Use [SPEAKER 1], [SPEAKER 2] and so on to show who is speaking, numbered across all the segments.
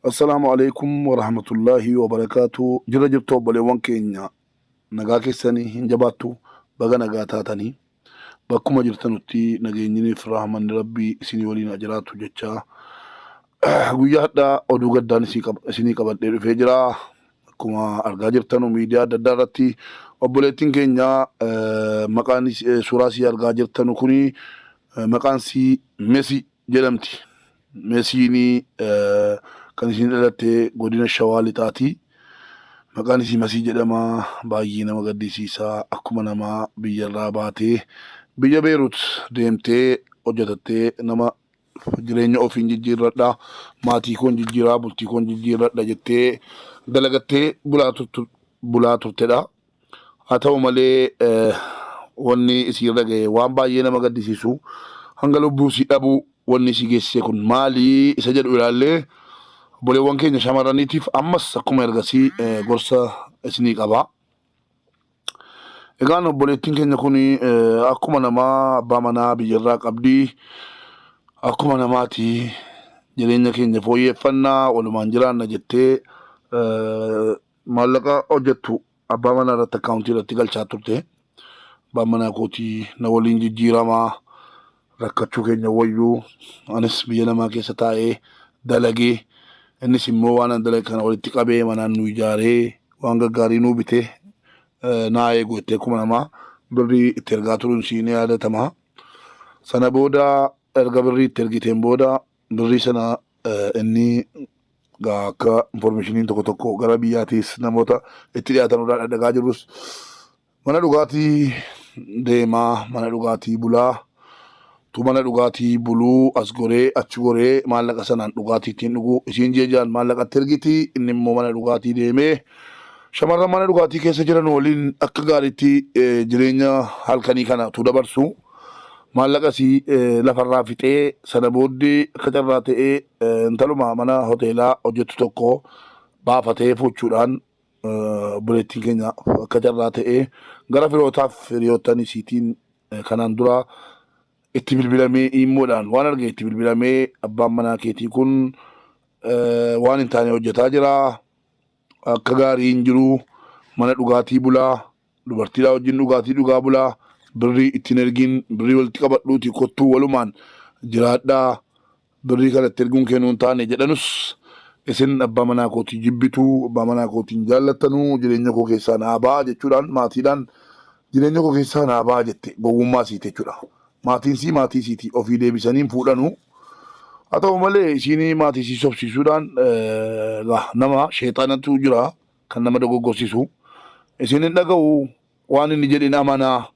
[SPEAKER 1] Assalaamu alaikum warahmatullaahi wabarakaatu. Jira jirtu obboleewwan keenya, nagaa keessanii hin jabaattu? Baga nagaa taatanii. Bakkuma jirtanutti nageenyiniif rahmanni Rabbii isinii waliin haa jiraatu jecha, guyyaa hadhaa oduu gaddaan isinii qabadhee dhufee jira. Akkuma argaa jirtanu miidiyaa adda addaa irratti obboleettiin keenya maqaan suuraa isii argaa jirtanu kuni maqaan isii Mesii jedhamti. Mesiin kan isiin dhalatte godina Shawaa Lixaati. Maqaan isii Masii jedhama. Baay'ee nama gaddisiisa. Akkuma namaa biyyarraa baatee biyya Beerut deemtee hojjetattee nama jireenya ofiin jijjiirradha, maatii koon jijjiiraa, bultii koon jijjiirradha jettee dalagattee bulaa turtedha. Haa ta'u malee, wanni isiirra ga'e waan baay'ee nama gaddisiisu, hanga lubbuu isii dhabuu wanni isii geessise kun maali isa jedhu ilaallee obboleewwan keenya shamarraniitiif ammas akkuma ergasii gorsa isinii qaba. Egaan obboleettiin keenya kun akkuma namaa abbaa manaa biyyarraa qabdi. Akkuma namaati jireenya keenya fooyyeffannaa, walumaan jiraanna jettee maallaqa hojjettu abbaa manaa irratti akkaawuntii irratti galchaa turte. Abbaan manaa kootii na waliin jijjiiramaa, rakkachuu keenya wayyuu, anis biyya namaa keessa taa'ee dalagee, innis immoo waan an dalage kana walitti qabee manaan nu ijaaree waan gaggaarii nuu bitee naa eegu jettee akkuma namaa birrii itti ergaa turuun sii ni yaadatama. Sana booda erga birrii itti ergiteen booda birrii sana inni akka informationiin tokko tokko gara biyyaatiis namoota itti dhiyaatan irraa dhadhagaa jirrus mana dhugaatii deemaa, mana dhugaatii bulaa tu, mana dhugaatii buluu as goree achi goree maallaqa sanaan dhugaatii ittiin dhuguu. Isiin ji'a ji'aan maallaqatti ergiti, inni immoo mana dhugaatii deemee shamarran mana dhugaatii keessa jiran waliin akka gaariitti jireenya halkanii kana tu dabarsu. Maallaqa isii lafarraa fixee, sana booddee akka carraa ta'ee intaluma mana hoteelaa hojjettu tokko baafatee fuuchuudhaan, obboleettiin keenya akka carraa ta'ee gara firootaaf hiriyoottan isiitiin kanaan dura itti bilbilamee, iimmoodhaan waan arge itti bilbilamee, abbaan manaa keetii kun waan hin taane hojjetaa jira, akka gaarii hin jiru, mana dhugaatii bulaa, dubartiidhaa wajjin dhugaatii dhugaa bulaa, birrii ittiin ergin, birrii walitti qabadhuuti kottuu walumaan jiraadhaa, birrii kana itti erguun kee nuun taane jedhanus, isin abbaa manaa kootii jibbitu, abbaa manaa kootiin jaallattanuu, jireenya koo keessaa naa ba'a jechuudhaan maatiidhaan jireenya koo keessaa naa ba'a jette. Gowwummaa siiti jechuudha. Maatiin sii maatii siiti ofii deebisanii hin fuudhanu. Haa ta'u malee, isiin maatii sii sobsiisuudhaan, nama sheexanatu jira kan nama dogoggorsiisu. Isin hin dhaga'u, waan inni jedhin amanaa,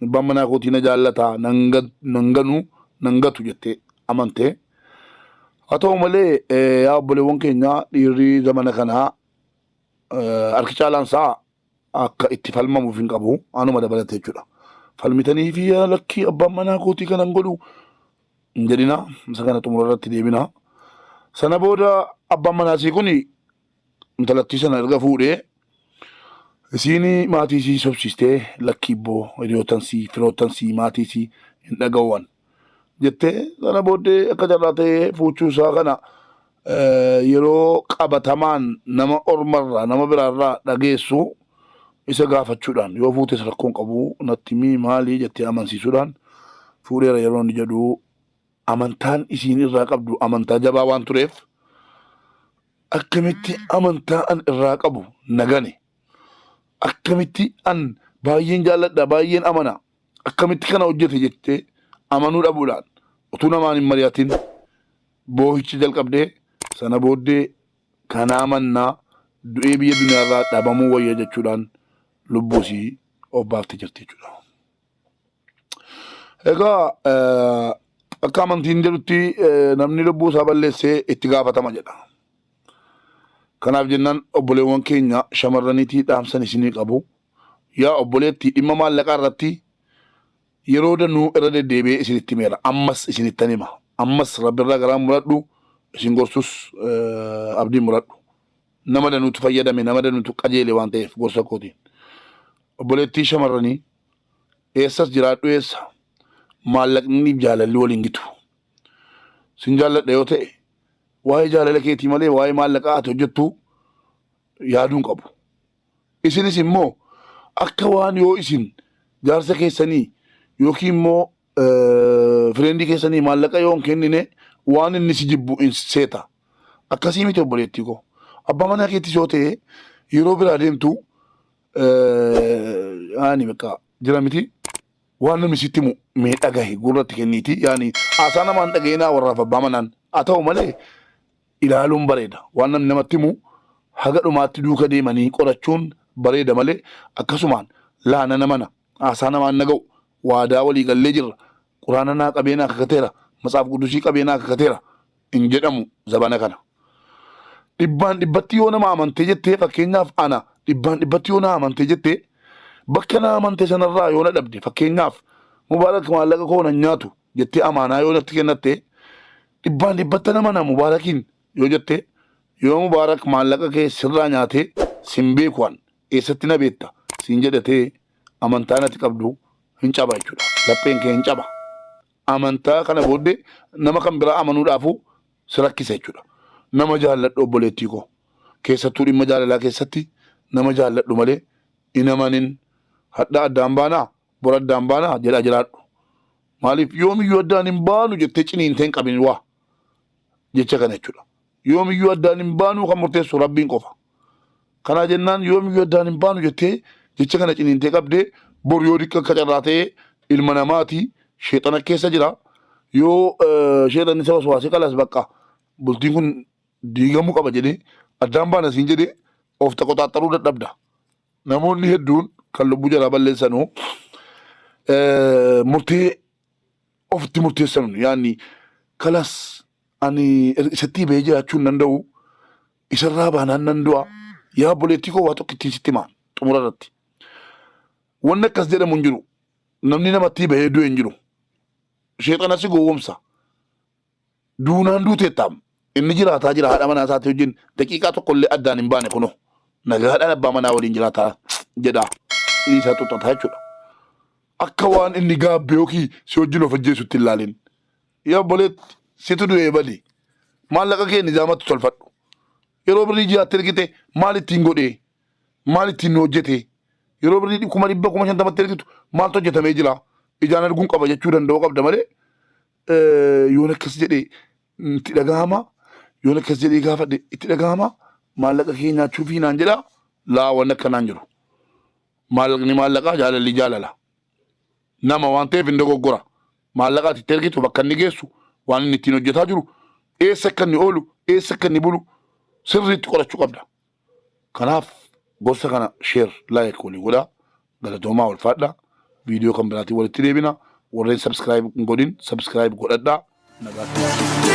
[SPEAKER 1] abbaan manaa kootii na jaallata, nan ganu, nan gatu jettee amante. Haa ta'u malee, yaa obboleewwan keenya, dhiirri zamana kanaa harki caalaan isaa akka itti falmamuuf hin qabu, anuma dabalate jechuudha. Falmitanii fi lakkii, abbaan manaa kootii kanan godhu hin jedhina, isa kana xumura irratti deebina. Sana booda abbaan manaasii kun intalattii sana erga fuudhee, isiin maatii isii sobsiistee, lakkii ibboo, hiriyoottan sii, firoottan sii, maatii sii hin dhaga'uwan jettee, sana booddee akka carraa ta'ee fuuchuu isaa kana yeroo qabatamaan nama ormarraa, nama biraarraa dhageessu isa gaafachuudhaan, yoo fuutes rakkoon qabu natti mii maalii jettee amansiisuudhaan fuudheera yeroo inni jedhu, amantaan isiin irraa qabdu amantaa jabaa waan tureef, akkamitti amantaa an irraa qabu nagane, akkamitti an baay'een jaalladha, baay'een amana, akkamitti kana hojjete jettee amanuu dhabuudhaan utuu namaan hin mari'atin boohicha jalqabdee, sana booddee kanaa mannaa du'ee biyya duniyaarraa dhabamuu wayya jechuudhaan lubbuu isii of baaftee jirti jechuudha. Egaa akka amantiin jedhutti namni lubbuu isaa balleessee itti gaafatama jedha. Kanaaf jennaan obboleewwan keenya shamarraniitii dhaamsan isinii qabu. Yaa obboleettii, dhimma maallaqaa irratti yeroo danuu irra deddeebi'ee isinitti himeera. Ammas isinittan hima. Ammas Rabbirraa garaan muradhu, isin gorsus abdiin muradhu. Nama danuutu fayyadame, nama danuutu qajeele waan ta'eef gorsa kootiin. Obboleettii shamarranii, eessas jiraadhu eessa, maallaqniif jaalalli waliin gitu. Sin jaalladha yoo ta'e, Waa'ee jaalala keetii malee waa'ee maallaqaa ati hojjettu yaaduu hin qabu. Isinis immoo akka waan yoo isin jaarsa keessanii yookiin immoo fireendii keessanii maallaqa yoo hin kennine waan inni si jibbu hin seeta. Akkasii miti obboleettii koo. Abbaa manaa keettis yoo ta'e yeroo biraa deemtu yaani bakka jira miti waan namni sitti himu mee dhagahi gurratti kenniiti yaani haasaa namaan dhaga'inaa warraaf abbaa manaan haa ta'u malee ilaaluun bareeda waan namni namatti himu haga dhumaatti duuka deemanii qorachuun bareeda malee akkasumaan laa nana mana haasaa namaan naga'u waadaa walii gallee jirra quraana naa qabee naa kakateera matsaaf qudusii qabee naa kakateera hin jedhamu zabana kana. Dhibbaan dhibbatti yoo nama amantee jettee fakkeenyaaf ana dhibbaan dhibbatti yoo na amantee jettee bakka na amante sanarraa yoo na dhabde fakkeenyaaf Mubaarak maallaqa koo nan nyaatu jettee amaanaa yoo natti kennatte dhibbaan dhibbatti nama na Mubaarakiin yoo jette yoo Mubaarak maallaqa kee sirraa nyaatee sin beeku an eessatti na beekta siin jedhatee amantaa natti qabdu hin caba jechuudha. Lapheen kee hin caba. Amantaa kana booddee nama kan biraa amanuudhaafuu si rakkisa jechuudha. Nama jaalladhu obboleettii koo. Keessattuu dhimma jaalalaa keessatti nama jaalladhu malee hin amanin hadha addaan baanaa bor addaan baanaa jedhaa jiraadhu. Maaliif yoomiyyuu addaan hin baanu jettee ciniintee hin qabin waa jecha kana jechuudha. Yoomiyyuu addaan hin baanuu kan murteessu rabbiin qofa. Kanaa jennaan yoomiyyuu addaan hin baanu jettee jecha kana ciniintee qabdee bor yoo diqqa akka carraa ta'ee ilma namaati sheexana keessa jira. Yoo sheexanni isa waswaasee qalas bakka bultiin kun diigamuu qaba jedhee addaan baana siin jedhee of taqoxaaxaruu dadhabda. Namoonni hedduun kan lubbuu jalaa balleessanuu murtee ofitti murteessan yaani kalas ani isatti bahee jiraachuu hin danda'u isarraa baanaan nan du'a yaa obboleettii koo waa tokko ittiin sitti himaa xumura irratti. Wanni akkas jedhamu hin jiru. Namni namatti bahee du'e hin jiru. Sheexana si gowwomsa. Duunaan duuteettaam. Inni jiraataa jira haadha manaa isaatii wajjin daqiiqaa tokko illee addaan hin baane kunoo. Nagaadhaan abbaa manaa waliin jiraataa jedha. Inni isaa xuxxataa jechuudha. Akka waan inni gaabbe yookiin si wajjin of ajjeesutti hin ilaalin. Yaa obboleetti situ du'ee badi. Maallaqa kee nizaamatti tolfadhu. Yeroo birrii ji'aatti ergite maal ittiin godhee? Maal ittiin nu hojjete? Yeroo birrii 100,000 50,000tti ergitu maaltu hojjetamee jira? Ijaan arguun qaba jechuu danda'uu qabda malee yoon akkas jedhee itti dhagahama yoon akkas jedhee gaafadhe itti dhagahama maallaqa kee nyaachuufii naan jedha laa waan akkanaan jiru. Maallaqni maallaqaa jaalalli jaalala. Nama waan ta'eef hin dogoggora. Maallaqa ati itti ergitu bakka inni geessu waan inni ittiin hojjetaa jiru eessa akka inni oolu eessa akka inni bulu sirriitti qorachuu qabda. Kanaaf gorsa kana share like walii godhaa galatoomaa ulfaadhaa viidiyoo kan biraatiin walitti deebina warreen subscribe hin godhin subscribe godhadhaa nagaatti.